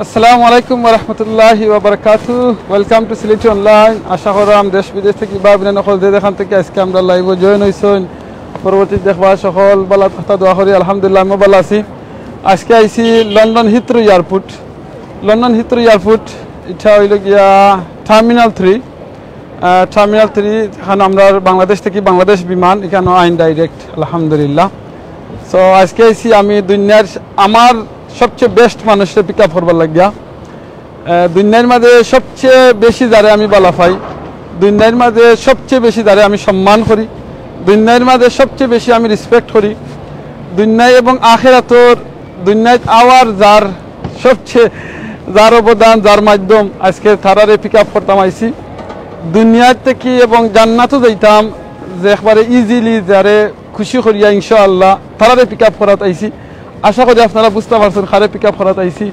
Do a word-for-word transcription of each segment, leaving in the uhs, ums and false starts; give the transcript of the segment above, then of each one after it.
আসসালামু আলাইকুম ওয়া রাহমাতুল্লাহি ওয়া বারাকাতুহু। Welcome to সিলেটি অনলাইন। আশা করলাম দেশ বিদেশ থাকি ভাই বইন অকল যে যেখান থাকি আজকে আমরার live-ও join অইছইন, পরবর্তী দেখবা সকল ভালা থাকতা দোয়া করি। আলহামদুলিল্লাহ, আমিও ভালা আছি। আজকে আইছি London Heathrow airport. London Heathrow airport, ইটা অইলো গিয়া টার্মিনাল থ্রি। টার্মিনাল থ্রি, যেখানো আমরার বাংলাদেশ থাকি বাংলাদেশ বিমান, ইখানো আইন direct, আলহামদুলিল্লাহ। So আজকে আইছি আমি দুনিয়ার আমার সবচেয়ে best মানুষরে pick up করবার লাগিয়া। আহ, দুনিয়ার মাঝে সবচেয়ে বেশি যারে আমি ভালা পাই, দুনিয়ার মাঝে সবচেয়ে বেশি যারে আমি সম্মান করি, দুনিয়ার মাঝে সবচেয়ে বেশি আমি respect করি, দুনিয়া এবং আখেরাতর, দুনিয়াত আওয়ার যার সবচেয়ে, যার অবদান, যার মাধ্যম আজকে তারারে pick up করতাম আইছি। দুনিয়ার থাকি এবং জান্নাতো যাইতাম যে একবারে easily যারে খুশি করিয়া ইনশাআল্লাহ তারারে pick up করাত আইছি। আশা করি আপনারা বুঝতা পারছইন কারে pick up করাত আইছি।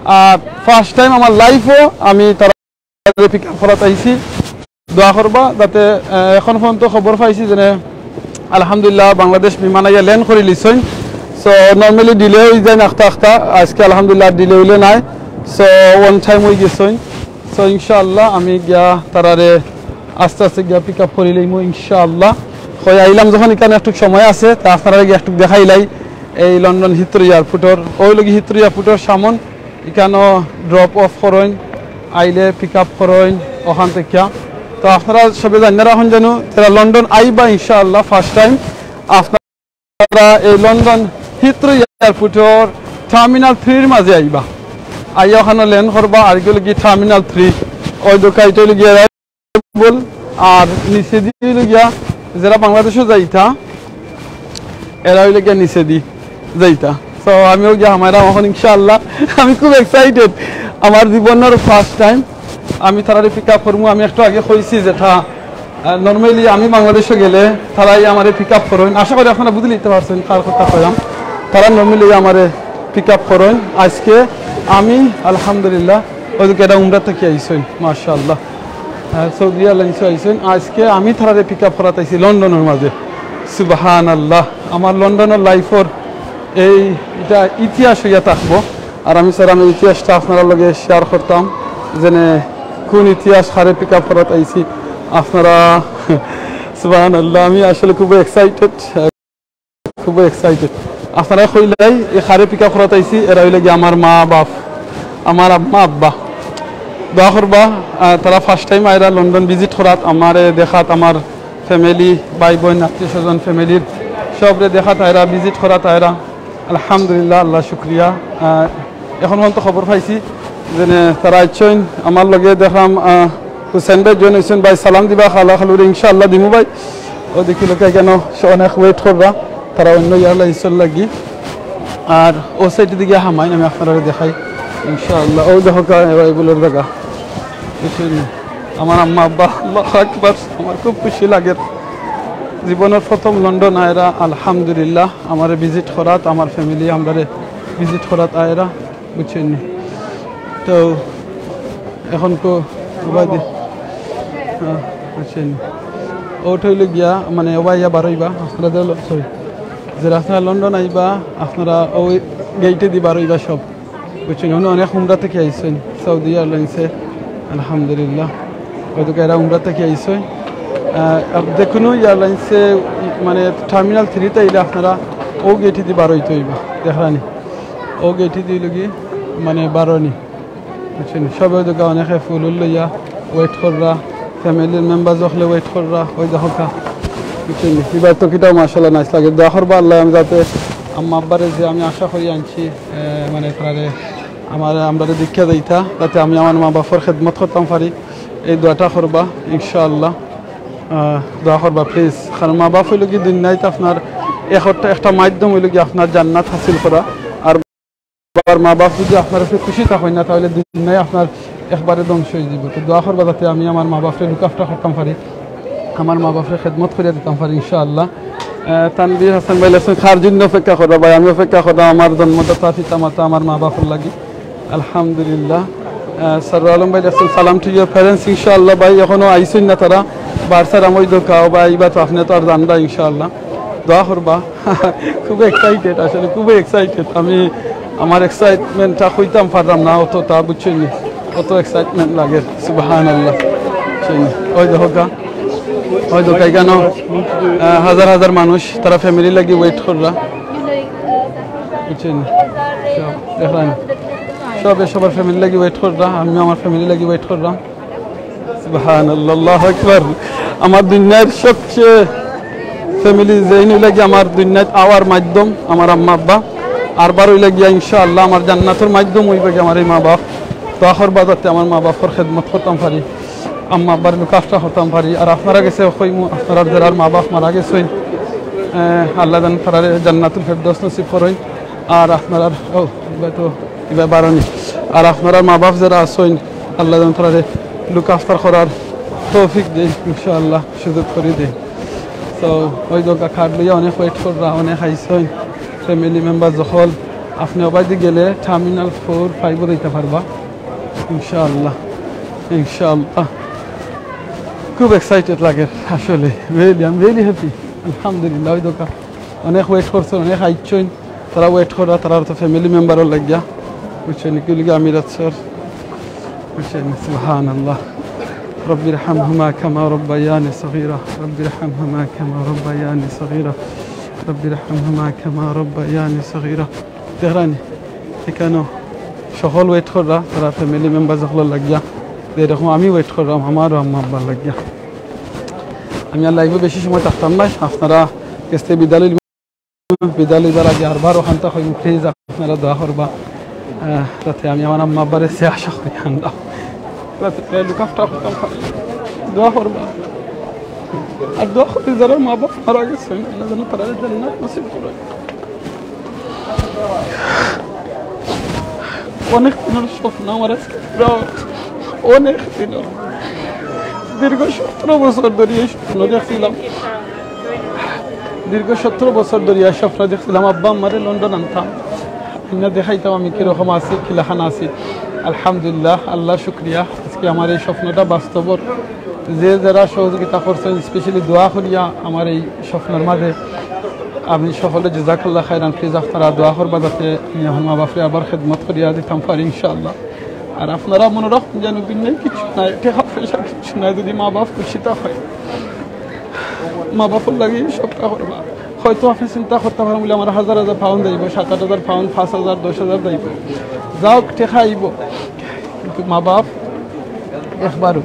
আর first time আমার life-ও আমি তারারে pick up করাত আইছি। দোয়া করবা যাতে, আহ, এখন পর্যন্ত খবর পাইছি যে আলহামদুলিল্লাহ বাংলাদেশ বিমান আইয়া land করি লিছইন। So normally delay অই যায় না আখতা আখতা, আজকে আলহামদুলিল্লাহ delay অইলে নাই। So on time অই গেছইন। So ইনশাআল্লাহ আমি গিয়া তারারে আস্তে আস্তে গিয়া pick up করি লইমু ইনশাআল্লাহ। কই আইলাম যখন ইখানো একটুক সময় আছে, তে আপনারারে গিয়া একটুক দেখাইলাই এই লন্ডন হিথ্রো এয়ারপোর্টর, অউ অইলো গি হিথ্রো এয়ারপোর্টর সামন, ইখানো drop off করইন, আইলে pick up করইন অখান থাকি। তো আপনারা সবে জানিয়া রাখইন যেন যারা লন্ডন আইবা ইনশাআল্লাহ first time, আপনারা তারা এই লন্ডন হিথ্রো এয়ারপোর্টর টার্মিনাল থ্রির মাঝে আইবা, আইয়া অখানো land করবা। আর ইগু অইলো গি টার্মিনাল থ্রি, অউ দেখউক্কা ইটা অইলো গিয়া arrival। আর নিচেদি অইলো গিয়া যারা বাংলাদেশো যাইতা, এরা অইলো গিয়া নিচেদি যাইতা। So আমিও গিয়া হামাইরাম অখন ইনশাআল্লাহ। আমি খুব excited, আমার জীবনর first time আমি তারারে pick up করমু। আমি একটু আগে কইছি যেটা আহ, normally আমি বাংলাদেশো গেলে তারাই আমারে pick up করইন। আশা করি আপনারা বুঝি লিতা পারছইন কার কথা কইরাম। তারা normally আমারে pick up করইন। আজকে আমি আলহামদুলিল্লাহ, অউ দেখউক্কা এরা উমরা থাকি আইছইন, মাশাআল্লাহ। আহ, সৌদি এয়ারলাইন্সো আইছইন। আজকে আমি তারারে pick up করাত আইছি লন্ডনর মাঝে। সুবহানাল্লাহ, আমার লন্ডনর life-র এই, ইটা ইতিহাস অইয়া থাকবো। আর আমি চাইরাম এই ইতিহাসটা আপনারার লগে share করতাম, যেনে কুন ইতিহাস কারে pick up করাত আইছি। আপনারা সুবহানাল্লাহ, আমি আসলে খুব excited, খুব excited। আপনারা কইলাই এই কারে pick up করাত আইছি, এরা অইলো গি আমার মা বাপ, আমার আম্মা আব্বা। দোয়া করবা, আহ, তারা first time আইরা লন্ডন visit করাত, আমারে দেখাত, আমার family, ভাই বইন, আত্মীয় স্বজন, family-র সবরে দেখাত আইরা, visit করাত আইরা। আলহামদুলিল্লাহ, আল্লাহ শুক্রিয়া। আহ, এখন পর্যন্ত খবর পাইছি যেনে তারা আইছইন, আমার লগে দেখলাম, আহ, হুসেন ভাই join অইছইন। ভাই সালাম দিবা খালা খালুরে, ইনশাআল্লাহ দিমু ভাই। অউ দেখি লোকে কেন অনেক wait কররা, তারা অন্য এয়ারলাইন্সর লাগি। আর অউ side-র দিকে হামাইন, আমি আপনারারে দেখাই ইনশাআল্লাহ। অউ দেখউক্কা, এবার এগুলোর জায়গা, বুঝছইন নি? আমার আম্মা আব্বা, আল্লাহু আকবার, আমার খুব খুশি লাগের। জীবনর প্রথম লন্ডন আইরা, আলহামদুলিল্লাহ, আমারে visit করাত, আমার family আমরারে visit করাত আইরা, বুঝছইন নি? তো এখন তো ওবায়দি, হ্যাঁ, বুঝছইন নি? অউটা অইলো গিয়া, মানে, ওবায় ইয়া বারইবা, আপনারা যে ল-, sorry, যেরা আপনারা লন্ডন আইবা, আপনারা অউ gate-এদি বারইবা সব। বুঝছইন, অনো অনেক উমরা থাকি আইছইন সৌদি এয়ারলাইন্সে, আলহামদুলিল্লাহ। অউ দেখউক্কা এরা উমরা থাকি আইছইন। আহ, আর যেকুনু এয়ারলাইন্সে, মানে, টার্মিনাল থ্রিত আইলে আপনারা অউ গেইটেদি বারইতে অইবা, দেখরানি। অউ গেইটেদি অইলো গি, মানে, বারনি। বুঝছইন, সবে অউ দেখউক্কা অনেকে ফুল উল লইয়া wait কররা, family-র members অকলে wait কররা, অউ দেখউক্কা। বুঝছইন, ইবার তো কিতা মাশাআল্লাহ nice লাগে। দোয়া করবা আল্লায় আমি যাতে আম্মা আব্বারে যে আমি আশা করি আনছি, এ, মানে তারারে আমার, আমরারে দেখিয়া যাইতা, যাতে আমি আমার মা বাপর খেদমত করতাম পারি, এই দোয়াটা করবা ইনশাআল্লাহ। আহ, দোয়া করবা please, কারণ মা বাপ অইলো গি দুনিয়াত আপনার একটা, একটা মাধ্যম অইলো গি আপনার জান্নাত হাসিল করা। আর আর মা বাপ যদি আপনার উপরে খুশি থাকইন না, তাহলে দুনিয়াই আপনার একবারে ধ্বংস অইযিবো। তো দোয়া করবা যাতে আমি আমার মা বাপরে look after করতাম পারি, আমার মা বাপরে খেদমত করিয়া দিতাম পারি ইনশাআল্লাহ। আহ, তানভীর হাসান ভাই লেখছইন, "কার জন্য অপেক্ষা করবা ভাই?" আমি অপেক্ষা করলাম আমার জন্মদাতা পিতা মাতা, আমার মা বাপর লাগি। আলহামদুলিল্লাহ। আহ, সরওয়ার আলম ভাই লেখছইন, "Salam to your parents।" ইনশাআল্লাহ ভাই, এখনো আইছইন না তারা। বারসার আমই দোকাও ভাই, ইবা তো আপনে তো আর জানরা ইনশাআল্লাহ। দোয়া করবা। খুব excited, আসলে খুব excited। আমি আমার এক্সাইটমেন্টটা কইতাম পারলাম না, অতটা বুঝছইন নি, অত এক্সাইটমেন্ট লাগে। সুবহানাল্লাহ। বুঝছইন নি? ওই দেখো গা, ওই দেখো গা, এখানো, আহ, হাজার হাজার মানুষ তারা ফ্যামিলি লাগি ওয়েট কররা। বুঝছইন নি? সব দেখলাম, সবে সবার ফ্যামিলি লাগি ওয়েট কররা, আমিও আমার ফ্যামিলি লাগি ওয়েট করলাম। সুবহানাল্লাহ, আল্লাহু আকবার। আমার দুনিয়ার সবচেয়ে ফ্যামিলি যেইন অইলা গিয়া আমার দুনিয়াত আওয়ার মাধ্যম আমার আম্মা আব্বা। আরবার অইলা গিয়া ইনশাআল্লাহ আমার জান্নাতর মাধ্যম অইবা গিয়া আমার এই মা বাপ। দোয়া করবা যাতে আমার মা বাপর খেদমত করতাম পারি, আম্মা আব্বার লুক আফটার করতাম পারি। আর আপনারা গেছে কইমু, আপনারার যারার মা বাপ মারা গেছইন, আহ, আল্লাহ যেন তারারে জান্নাতুল ফেরদৌস নসিব করইন। আর আপনারার, ও, ইবা তো, ইবা বারো নি। আর আপনারার মা বাপ যারা আছইন, আল্লাহ যেন তারারে লুক আফটার করার তৌফিক দেইন, ইনশাআল্লাহ সুযোগ করি দেইন। তো ওই দোকা কার্ড লইয়া অনেক ওয়েট কররা, অনেক আইছইন ফ্যামিলি মেম্বার যখন। আপনি ওবায়দি গেলে টার্মিনাল ফোর ফাইভও দিতে পারবা, ইনশাআল্লাহ, ইনশাআল্লাহ। খুব এক্সাইটেড লাগে আসলে, really, I'm really happy। আলহামদুলিল্লাহ, ওই দোকা অনেক ওয়েট করছইন, অনেক আইছইন, তারা ওয়েট কররা, তারার তো ফ্যামিলি মেম্বারও লাগিয়া, বুঝছইন নি, কি লাগি আমিরাত স্যার, বুঝছইন নি? সুবহানাল্লাহ। رب ارحمهما كما ربياني صغيرا، رب ارحمهما كما ربياني صغيرا، رب ارحمهما كما ربياني صغيرا। দেখরানি, এখানো সকল ওয়েট কররা, তারা ফ্যামিলি মেম্বার সকল লাগিয়া, যেরকম আমি ওয়েট কররাম আমারও আম্মা আব্বার লাগিয়া। আমি আর লাইভে বেশি সময় থাকতাম নায়, আপনারা গেছে বিদায় লইলে বিদায় লইবার আগে আরবার অখানতা কইমু, প্লিজ আপনারা দোয়া করবা, আহ, যাতে আমি আমার আম্মা আব্বারে সে আশা করি আনলাম। যাতে লুক আফটার করতাম পারি। দোয়া করবা। আর দোয়া করি যারা মা বাপ মারা গেছইন, আল্লাহ যেন তারারে জান্নাত নসিব করে। অনেক দিনের স্বপ্ন আমার আজকে পুরা অনেক দিনের। দীর্ঘ সতেরো বছর ধরি এই স্বপ্ন দেখছিলাম। দীর্ঘ সতেরো বছর ধরি এই স্বপ্ন দেখছিলাম, আব্বা আম্মারে লন্ডন আনতাম, আইনা দেখাইতাম আমি কিরকম আছি, কিলাখান আছি। আলহামদুলিল্লাহ, আল্লাহ শুক্রিয়া, আজকে আমার এই স্বপ্নটা বাস্তবর। যে যারা সহযোগিতা করছইন, স্পেশালি দোয়া করিয়া আমার এই স্বপ্নর মাঝে আমি সকলে জাযাকাল্লাহ খাইরান। প্লিজ আপনারা দোয়া করবা যাতে আমি আমার মা বাপরে আবার খেদমত করিয়া দিতাম পারি ইনশাআল্লাহ। আর আপনারা মনো রাখইন যেন বিনিময়ে কিচ্ছু নাই, টেকা পয়সা কিচ্ছু নাই, যদি মা বাপ খুশি থাকইন, মা বাপর লাগি সবটা করবা। হয়তো আপনি চিন্তা করতা পারইন বুলে আমার হাজার হাজার পাউন্ড যাইবো, সাত আট হাজার পাউন্ড, পাঁচ হাজার, দশ হাজার যাইবো, যাউক টেকা আইবো, কিন্তু মা বাপ একবারও,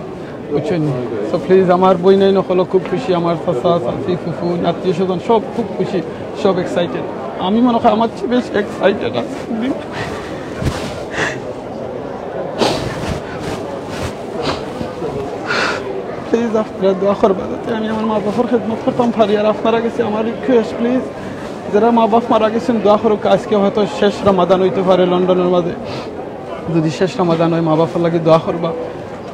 বুঝছইন নি? So প্লিজ, আমার বইনাইন অকলও খুব খুশি, আমার চাচা, চাচি, ফুফু, আত্মীয় স্বজন সব খুব খুশি, সব এক্সাইটেড। আমি মনো করি আমার চেয়ে বেশি এক্সাইটেড আছি। প্লিজ আপনারা দোয়া করবা যাতে আমি আমার মা বাপর খেদমত করতাম পারি। আর আপনারা গেছে আমার রিকোয়েস্ট, প্লিজ, যারা মা বাপ মারা গেছইন, দোয়া করউক্কা। আজকে হয়তো শেষ রমাদান অইতে পারে লন্ডনর মাঝে, যদি শেষ রমাদান অয়, মা বাপর লাগি দোয়া করবা।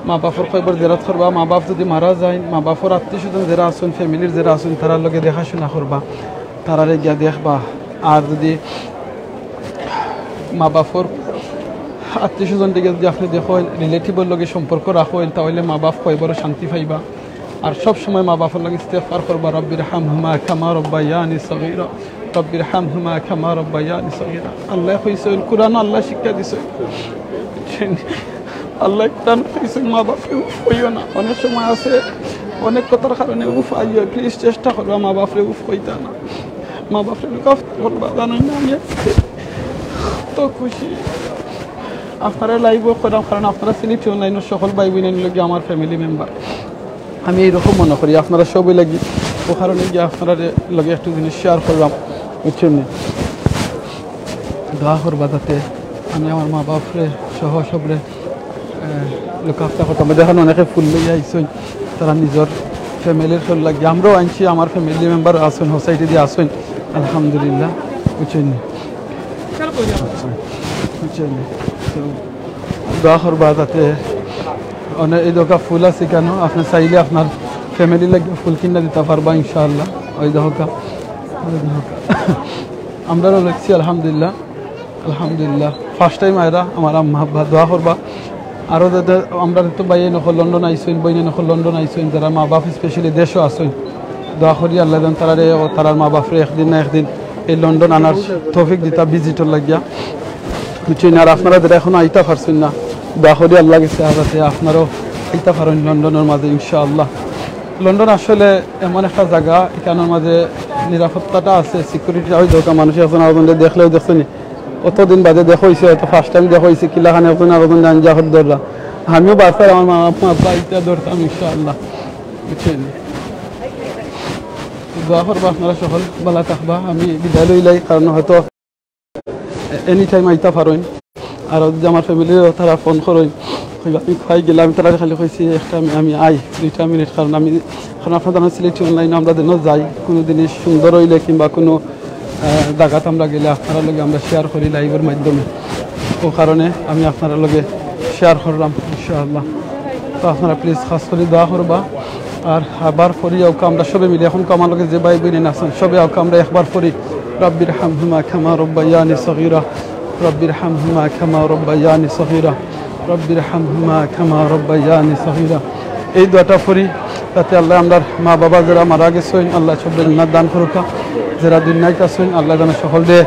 মা বাপর কবর জিয়ারত করবা। মা বাপ যদি মারা যাইন, মা বাপর আত্মীয় স্বজন যারা আছইন, ফ্যামিলির যারা আছইন, তারার লগে দেখাশোনা করবা, তারারে গিয়া দেখবা। আর যদি মা বাপর আত্মীয় স্বজন থেকে যদি আপনি দেখইন, রিলেটিভর লগে সম্পর্ক রাখইন, তাহলে মা বাপ কবরও শান্তি পাইবা। আর সব সময় মা বাপর লাগি ইস্তেগফার করবা, "রব্বির হামহুমা কামা রব্বায়ানি সগীরা, রব্বির হামহুমা কামা রব্বায়ানি সগীরা।" আল্লায় কইছইন, কুরআনো আল্লায় শিক্ষা দিছইন। আল্লায় কুরআনো কইছইন, "মা বাপরে উফ কইও না।" অনেক সময় আছে, অনেক কথার কারণে উফ আই অয়। প্লিজ চেষ্টা করবা মা বাপরে উফ কইতা না, মা বাপরে লুক আফটার করবা। জানইন না আমি আজকে তো খুশি আপনারা লাইভও করার কারণ আপনারা সিলেটি অনলাইনর সকল ভাই বইনাইন অইলা গিয়া আমার ফ্যামিলি মেম্বার। আমি এইরকম মনো করি আপনারা সবই লাগি, ও কারণে গিয়া আপনারার লগে একটু জিনিস শেয়ার করলাম, বুঝছইন নি? দোয়া করবা যাতে আমি আমার মা বাপরে সহ সবরে, আহ, লুক আফটার করতাম। দেখইন অনেকে ফুল লইয়া আইছইন, তারা নিজর ফ্যামিলির ফুল লাগি। আমরাও আনছি, আমার ফ্যামিলি মেম্বার আছইন, সোসাইটি দিয়া আছইন, আলহামদুলিল্লাহ, বুঝছইন নি? বুঝছইন নি? তো দোয়া করবা যাতে অনেক এই দোকা ফুল আছে কেন, আপনি চাইলে আপনার ফ্যামিলি লাগি ফুল কিনা দিতা পারবা ইনশাআল্লাহ। ওই দোকা, ওই দোকা। আমরাও লেখছি আলহামদুলিল্লাহ, আলহামদুলিল্লাহ। ফার্স্ট টাইম আইরা আমার আম্মা আব্বা দোয়া করবা। আরও যাতে আমরা তো ভাইয়াইন অকল লন্ডন আইছইন, বইনাইন অকল লন্ডন আইছইন, যারা মা বাপ স্পেশালি দেশও আছইন, দোয়া করি আল্লায় যেন তারারে ও তারার মা বাপরে একদিন না একদিন এই লন্ডন আনার তৌফিক দিতা ভিজিটর লাগিয়া। বুঝছইন? আর আপনারা যেরা এখনো আইতা পারছইন না, দোয়া করি আল্লার গেছে যাতে আপনারাও আইতা পারইন লন্ডনর মাঝে ইনশাআল্লাহ। লন্ডন আসলে এমন একটা জাগা, ইখানর মাঝে নিরাপত্তাটা আছে, সিকিউরিটিটা অউ দরকার। মানুষ একজন আরোজনরে দেখলেউ দেখছইন নি, অতদিন বাদে দেখা অইছে, অয়তো ফার্স্ট টাইম দেখা অইছে, কিলাখান একজন আরোজনরে আঞ্জা হত ধররা। আমিও বারবার আমার মা, মা, বাবা ইতা ধরতাম ইনশাআল্লাহ, বুঝছইন? দোয়া করবা আপনারা সকল, ভালা থাকবা। আমি বিদায় লইলাই, কারণ হয়তো এনি টাইম আইতা পারইন। আর যদি আমার ফ্যামিলিও তারা ফোন করইন, কইবা, "আমি কই গেলাম?" আমি তারারে খালি কইছি, "একটা আমি, আমি আই, দুইটা মিনিট।" কারণ আমি, কারণ আপনারা জানইন সিলেটি অনলাইনো আমরা যেনো যাই, কুনু জিনিস সুন্দর অইলে কিংবা কুনু, আহ, জাগাত আমরা গেলে আপনারার লগে আমরা শেয়ার করি লাইভর মাধ্যমে। অউ কারণে আমি আপনারার লগে শেয়ার করলাম, ইনশাআল্লাহ। তো আপনারা প্লিজ খাস করি দোয়া করবা। আর আবার পড়ি অউক্কা আমরা সবে মিলি, এখন আমার লগে যে ভাই বইন আছইন, সবে অউক্কা আমরা একবার পড়ি, "রব্বির হামহুমা কামা রব্বায়ানি সগীরা, রব্বির হামহুমা কামা রব্বায়ানি সগীরা, রব্বির হামহুমা কামা রব্বায়ানি সগীরা।" এই দোয়াটা পড়ি, যাতে আল্লায় আমরার মা বাবা যেরা মারা গেছইন, আল্লায় সবরে জান্নাত দান করুক্কা। যেরা দুনিয়াত আছইন, আল্লায় যেন সকলরে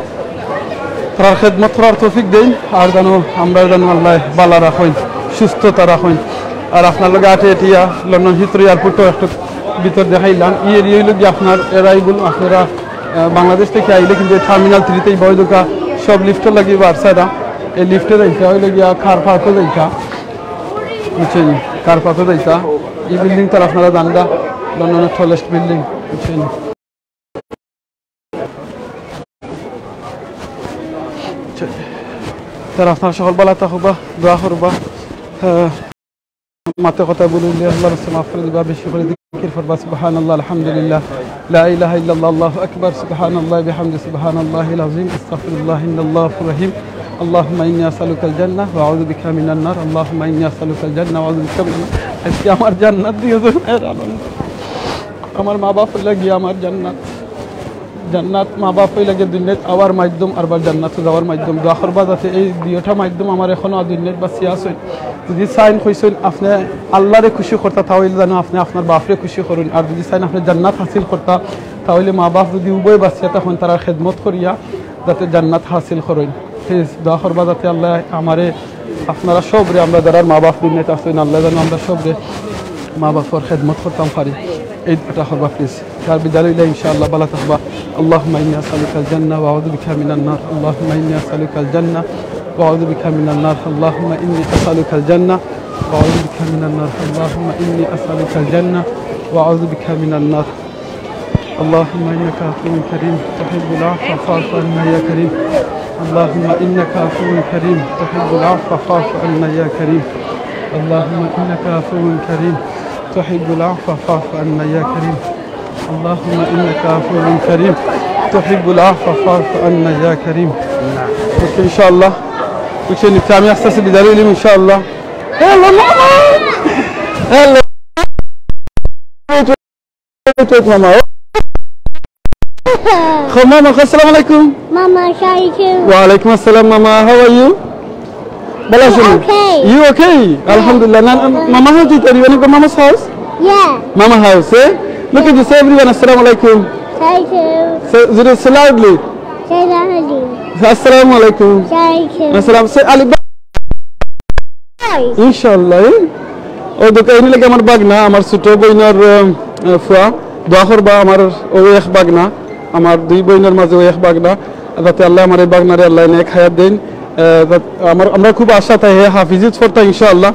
তারার খেদমত করার তৌফিক দেইন, আর যেন আমরারে যেন আল্লায় ভালা রাখইন, সুস্থতা রাখইন। আর আপনার লগে আটে আটিয়া লন্ডন হিথরো এয়ারপোর্টও একটু ভিতর দেখাইলাম। ই এরিয়া অইলো গিয়া আপনার অ্যারাইভেল, আপনারা, আহ, বাংলাদেশ থাকি আইলে কিন্তু টার্মিনাল থ্রিতে এই বয় দোকা সব লিফটর লাগি বারসাদা। এই লিফটে যাইতা অইলো গিয়া কার পার্কও যাইতা, বুঝছইন? কার পার্কও যাইতা। ই বিল্ডিংটা আপনারা জানরা, লন্ডনর টলেস্ট বিল্ডিং, বুঝছইন? তারা আপনারা সকল ভালা থাকবা, দোয়া করবা। আহ, মাতে কথা ভুল অইলে আল্লার রাস্তায় মাফ করি দিবা, বেশি করি জিকির করবা, সুবহানাল্লাহ, আলহামদুলিল্লাহ, লা ইলাহা ইল্লাল্লাহ, আল্লাহু আকবার, সুবহানাল্লাহ বিহামদি, সুবহানাল্লাহিল আযীম, আস্তাগফিরুল্লাহ, ইন্নাল্লাহু গাফুরুর রহিম, আল্লাহুম্মা ইন্নী আসআলুকাল জান্নাহ ওয়া আউযু বিকা মিনান নার, আল্লাহুম্মা ইন্নী আসআলুকাল জান্নাহ ওয়া আউযু বিকা মিনান নার। আজকে আমার জান্নাত দিও তুমি, আমার মা বাপ অইলা গিয়া আমার জান্নাত। জান্নাত মা বাপ অইলা গিয়া দুনিয়াত আওয়ার মাধ্যম, আরবার জান্নাত যাওয়ার মাধ্যম। দোয়া করবা যাতে এই দুইটা মাধ্যম আমার এখনো দুনিয়াত বাঁচিয়া আছইন। যদি চাইন কইছইন আপনে আল্লারে খুশি করতা, তা অইলে যেন আপনে আপনার বাপরে খুশি করইন। আর যদি চাইন আপনে জান্নাত হাসিল করতা, তা অইলে মা বাপ যদি উভয় বাঁচিয়া থাকইন, তারার খেদমত করিয়া যাতে জান্নাত হাসিল করইন। প্লিজ দোয়া করবা যাতে আল্লায় আমারে, আপনারা সবরে, আমরা যারার মা বাপ দুনিয়াত আছইন, আল্লায় যেন আমরা সবরে মা বাপর খেদমত করতাম পারি। এই দোয়াটা করবা প্লিজ। আর বিদায় লইলা ইনশাআল্লাহ, ভালা থাকবা। اللهم إني أسألك الجنة وأعوذ بك من النار. اللهم إني أسألك الجنة وأعوذ بك من النار. اللهم إني أسألك الجنة وأعوذ بك من النار. اللهم إني أسألك الجنة وأعوذ بك من النار. اللهم إنك عفو كريم تحب العفو فاعف عنا يا كريم. اللهم إنك عفو كريم تحب العفو فاعف عنا يا كريم. اللهم إنك عفو كريم تحب العفو فاعف عنا يا كريم. اللهم إنك عفو كريم تحب العفو فاعف عنا يا كريم. ওকে, ইনশাআল্লাহ। ওকে, নিতে আমি আস্তে আস্তে বিদায় লইলাম, ইনশাআল্লাহ। হ্যালো, মামা। হ্যালো। Wait, wait, মামা। ও, মামা, আসসালামু আলাইকুম। Mama, thank you. ওয়ালাইকুম আসসালাম, মামা। How are you? ভালা আছইন? Okay. You okay? আলহামদুলিল্লাহ। না, না, মামা house is there? You wanna go mama's house? Yeah. Mama house, eh? Look at this, everyone. আসসালামু আলাইকুম। Thank you. Say, say loudly. Say loudly. আসসালামু আলাইকুম। Thank you. আসসালাম। Say, আলিফ বা- Hi. ইনশাআল্লাহ, eh? অউ দেখো, ইনি লাগে আমার ভাগনা, আমার ছোট বইনর, আহ, ফুয়া। দোয়া করবা আমার অউ এক ভাগনা, আমার দুই বইনর মাঝে অউ এক ভাগনা, যাতে আল্লায় আমার এই ভাগনারে আল্লায় নেক হায়াত দেইন। আহ, যাত-, আমার, আমরা খুব আশা তাই হে হাফিজিত পড়তা ইনশাআল্লাহ,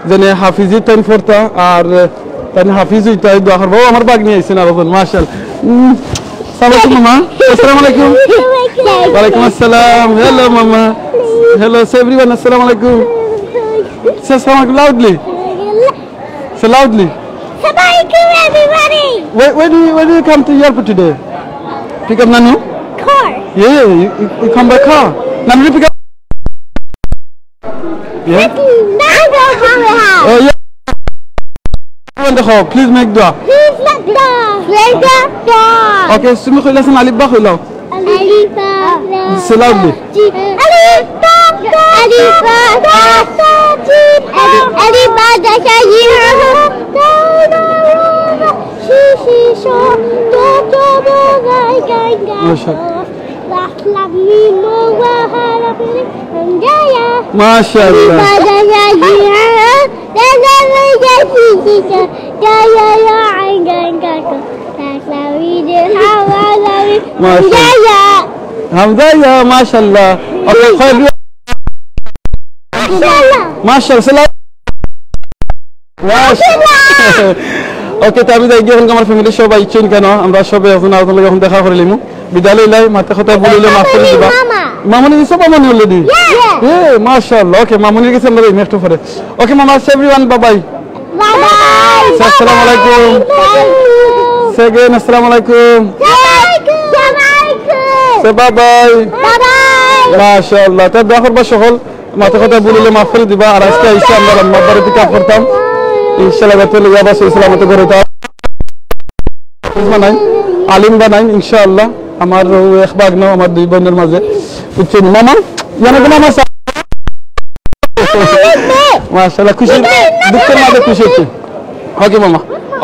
যেন হাফিজিত তাইন পড়তা, আর, আহ, তাইন হাফিজ অইতা, এই দোয়া করবা। অউ আমার ভাগনি আইছইন আরোজন, মাশাআল্লাহ। উম, আসসালামু আলাইকুম, মামা। আসসালামু আলাইকুম। ওয়ালাইকুম আসসালাম। Hello, মামা। Hello, say everyone, আসসালামু আলাইকুম। Say আসসালামু আলাইকুম loudly. Say loudly. Assalamu alaikum, everybody. Where, where do you, where do you come to airport today? Pick up Nanu? Car. Yeah, you, you, you come by car. Nanu, you pick up? Yeah? That's not how we have. Oh, yeah. Everyone, দেখো, please make dua. Please make dua. Make dua. Okay, তুমি কইলাছইন আলিফ বা কইলাও। Alif, ba, ta, Say loudly. Jim. Alif, ba, ta, Alif, ba, ta, Jim. Alif, Alif, ba, ta, ta, Jim. Shi, shi, sho, do, do, do, ga, ga, ga, mashallah. মাশাআল্লাহ। মাশাআল্লাহ। হামজা ইয়া, মাশাআল্লাহ। ওকে, কয় বিয়া? মাশাআল্লাহ। মাশাআল্লাহ। ওকে, তো আমি যাই গিয়া, এখন আমার ফ্যামিলির সবাই ইচ্ছুন কেন, আমরা সবে এখন আপনার লগে এখন দেখা করে লিমু। বিদায় লইলাই, মাতে কথায় ভুল হইলে মাফ করে দিবা। মামা। মামনি দিছো মামনি already? এ, মাশাআল্লাহ। ওকে, মামনির কাছে আমরা যাই একটু পরে। ওকে মামা, everyone, bye bye। Bye bye। আসসালামু আলাইকুম। Say again, আসসালামু আলাইকুম। Say bye bye। Bye bye। মাশাআল্লাহ। তে দোয়া করবা সকল, মাতে কথায় ভুল হইলে মাফ করে দিবা। আর আজকে আইসা আমরা আম্মার বাড়িতে কাজ করতাম। ইনশাআল্লাহ, যাতে লইয়া বাসে সালামতে করে তাও। বানাই, আলিম বানাই, ইনশাআল্লাহ। আমার ও এক ভাগনা, আমার দুই বোনের মাঝে। বুঝছেন? মামা, ইয়ানে তো মামা সা-, মাশাআল্লাহ, খুশি, দুঃখের মাঝে খুশি হচ্ছে। ওকে মামা,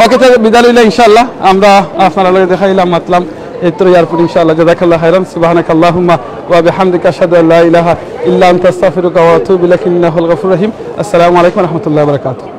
ওকে, তাহলে বিদায় লইলা ইনশাআল্লাহ। আমরা আপনারা লগে দেখাইলাম, মাতলাম, এই তো এয়ারপোর্ট ইনশাআল্লাহ। জাযাকাল্লাহু খাইরান, সুবহানাকাল্লাহুম্মা ওয়া বিহামদিকা, আশহাদু আল্লা ইলাহা ইল্লা আনতা, আস্তাগফিরুকা ওয়া আতুবু ইলাইক, ইন্নাকা হুয়াল গাফুরুর রহিম। আসসালামু আলাইকুম ওয়া রাহমাতুল্লাহি ওয়া বারাকাতুহু।